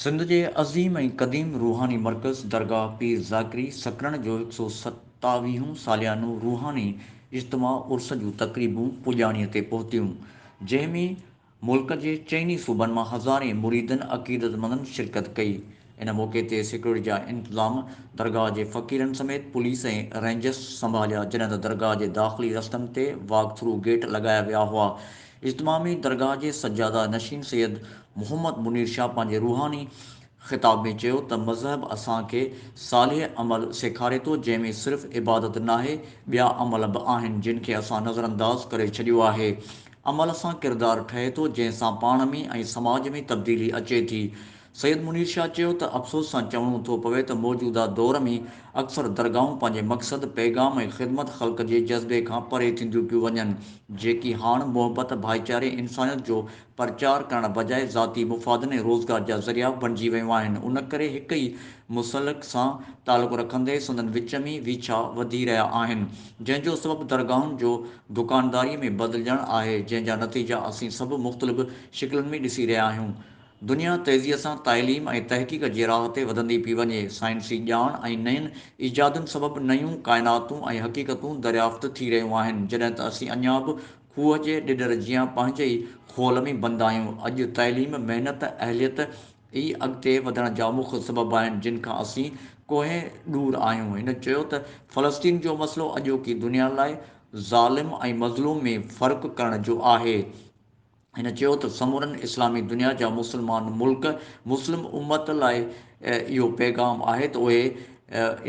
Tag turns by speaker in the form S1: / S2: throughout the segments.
S1: سنڌ جي عظيم ۽ قديم روحاني مرڪز درگاهه پير ذاڪري سڪرنڊ جو هڪ سئو ستاويهون ساليانو روحاني اجتماع عرس جون تقريبون پڄاڻيء تي پهتيون، جنهن ۾ ملڪ جي چئني صوبن مان هزارين مريدن عقيدتمندن شرڪت ڪئي. ان موقعي تي سيڪيورٽي جا انتظام درگاهه جي فقيرن سميت پوليس ۽ رينجرز سنڀاليا، جڏهن ته درگاهه جي داخلي رستن تي واڪ ٿرو گيٽ لڳايا ويا هئا. اجتماع ۾ درگاهه جي سجاده نشين سيد محمد منير شاهه پنهنجي روحاني خطاب ۾ چيو ته مذهب اسان کي صالح عمل سيکاري ٿو جنهن ۾ صرف عبادت ناهي ٻيا عمل به آهن جن کي اسان نظرانداز ڪري ڇڏيو آهي. عمل سان ڪردار ٺهي ٿو جنهن سان پاڻ ۾ ۽ سماج ۾ تبديلي اچي ٿي. سيد منير شاهه چيو ته افسوس سان چوڻو ٿو پوي ته موجوده دور ۾ اڪثر درگاهون پنهنجي مقصد، پيغام ۽ خدمت خلق جي جذبي کان پري ٿينديون پيون وڃن، جيڪي هاڻ محبت، ڀائيچاري ۽ انسانيت جو پرچار ڪرڻ بجاء ذاتي مفادن ۽ روزگار جا ذريعا بڻجي ويون آهن، ان ڪري هڪ ئي مسلڪ سان تعلق رکندي سندن وچ ۾ ويڇا وڌي رهيا آهن، جنهن جو سبب درگاهن جو دڪانداريء ۾ بدلجڻ آهي، جنهن جا نتيجا اسين سڀ مختلف شڪلن ۾ ڏسي رهيا آهيون. دنيا تيزيء سان تعليم ۽ تحقيق جي راهه تي وڌندي پئي وڃي. سائنسي ڄاڻ ۽ نين ايجادن سبب نيون ڪائناتون ۽ حقيقتون دريافت ٿي رهيون آهن، جڏهن ته اسين اڃا به کوهه جي ڏڏر جيان پنهنجي ئي خول ۾ بند آهيون. اڄ تعليم، محنت، اهليت ئي اڳتي وڌڻ جا مک سبب آهن، جن کان اسين ڪوهين ڏور آهيون. هن چيو ته فلسطين جو مسئلو اڄوڪي دنيا لاء ظالم ۽ مظلوم ۾ فرق ڪرڻ جو آهي. هن چيو ته سمورن اسلامي دنيا جا مسلمان ملڪ مسلم امت لاء اهو پيغام آهي ته اهي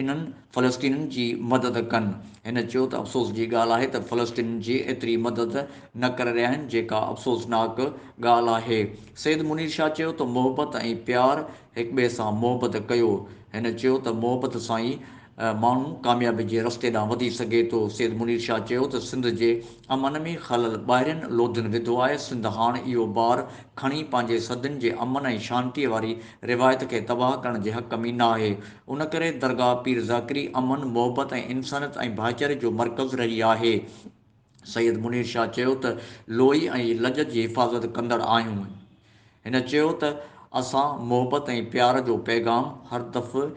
S1: انهن فلسطينين جي مدد ڪن. هن چيو ته افسوس جي ڳالهه آهي ته فلسطينين جي ايتري مدد نه ڪري رهيا آهن جيڪا افسوسناڪ ڳالهه آهي. سيد منير شاهه چيو ته محبت ۽ پيار هڪٻئي سان محبت ڪيو. هن چيو ته محبت سان ئي ماڻهو ڪاميابي جي رستي ڏانهن وڌي سگهي ٿو. سيد منير شاهه چيو ته سنڌ جي امن ۾ خلل ٻاهرين لوڌين وڌو آهي، سنڌ هاڻ اهو بار کڻي پنهنجي صدين جي امن ۽ شانتيء واري روايت کي تباهه ڪرڻ جي حق ۾ ناهي. ان ڪري درگاهه پير ذاڪري امن، محبت ۽ انسانيت ۽ ڀائيچاري جو مرڪز رهي آهي. سيد منير شاهه چيو ته لوئي ۽ لڄ جي حفاظت ڪندڙ آهيون. هن چيو ته اسان محبت ۽ پيار جو پيغام هر دفعي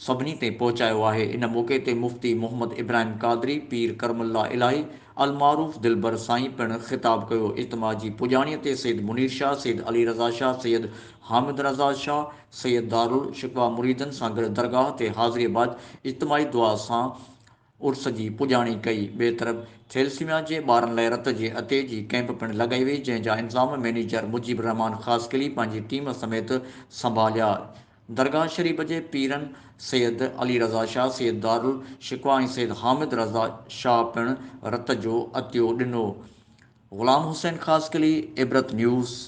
S1: سڀني تائين پهچايو آهي. ان موقعي تي مفتي محمد ابراهيم قادري، پير ڪرم الله الاهي المعروف دلبر سائين پڻ خطاب ڪيو. اجتماع جي پڄاڻي تي سيد منير شاهه، سيد علي رضا شاهه، سيد حامد رضا شاهه، سيد دارالشڪوه مريدن سان گڏ درگاهه تي حاضري بعد اجتماعي دعا سان عرس جي پڄاڻي ڪئي. ٻئي طرف ٿيلسيميا جي ٻارن لاء رت جي عطيي جي ڪئمپ پڻ لڳائي وئي جنهن جا انتظام مئنيجر مجيب الرحمان خاصخيلي پنهنجي ٽيم سميت سنڀاليا. درگاهه شريف جي پيرن سيد علي رضا شاهه، سيد دارالشڪوه ۽ سيد حامد رضا شاهه پڻ رت جو عطيو ڏنو. غلام حسين خاصخيلي، عبرت نيوز.